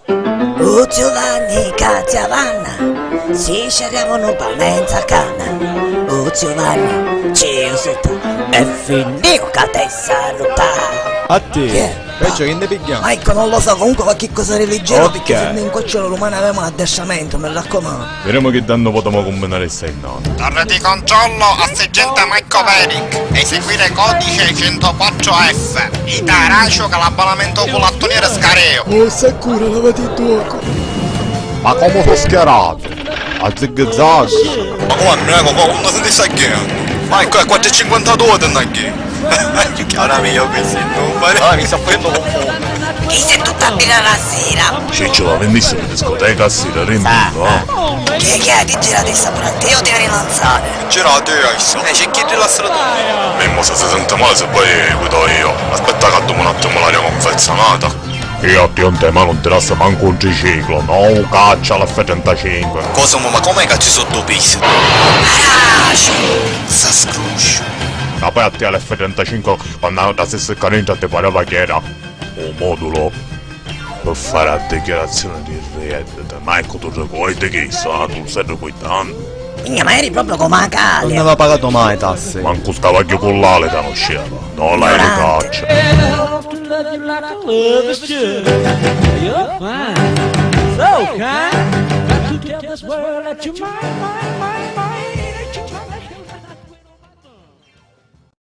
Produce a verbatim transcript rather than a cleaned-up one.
U ziu Vanni ca zia Vanna, si sciarriamu nu palmenza canna. U ziu Vanni, ciu sutta, è finiu ca te salutà. A ti? Chi è? Perciò chi ne pigghiamo? Ma ecco, non lo so, comunque qualche cosa di leggero, ok, perché se ne incoccio domani avevamo addestramento, mi raccomando. Videmu chi dannu putemu cumbinari sta innanti. Torre di controllo a sergente Marco Peric. Eseguire codice centoquattro F. Itaracio ca l'abbanamentu cu l'attuniere scareo. Oh, sicuro, lavati il tuoco. Ma comu so schiaratu? A zig zag. Ma come, come, come, come si sta ghirennu? Ma ecco, è quattro e cinquantadue te ne ghirennu. Chiaramente io così, non pare. Ah, mi sta facendo confuso. Chi sei tutta a birra la sera? Ciccio, la vendissimo in discoteca a sera, rimmi, no? Chi è che ha di girare sta parte? Io ti devo rilanciare. Girate, io adesso. Eh, c'è chi rilassare tu. Mimmo, se si sente male, se vuoi, guido io. Aspetta che domani un attimo l'aria confezionata. Io a ti non te male, non ti lascio manco un triciclo, no? Un caccia all'F trentacinque. Cosa, ma come cazzo sotto pizzo? Sa scruscio. Ma poi a te all'F trentacinque, quando da stessa canetta ti pareva che era un modulo per fare la dichiarazione di reddito. Ma ecco, tu ricordi che sono tu sei ricordato? Minchia, ma eri proprio come a Cali. Non aveva pagato mai tasse. Manco stava più con l'ale che non c'era. No, la eri caccia.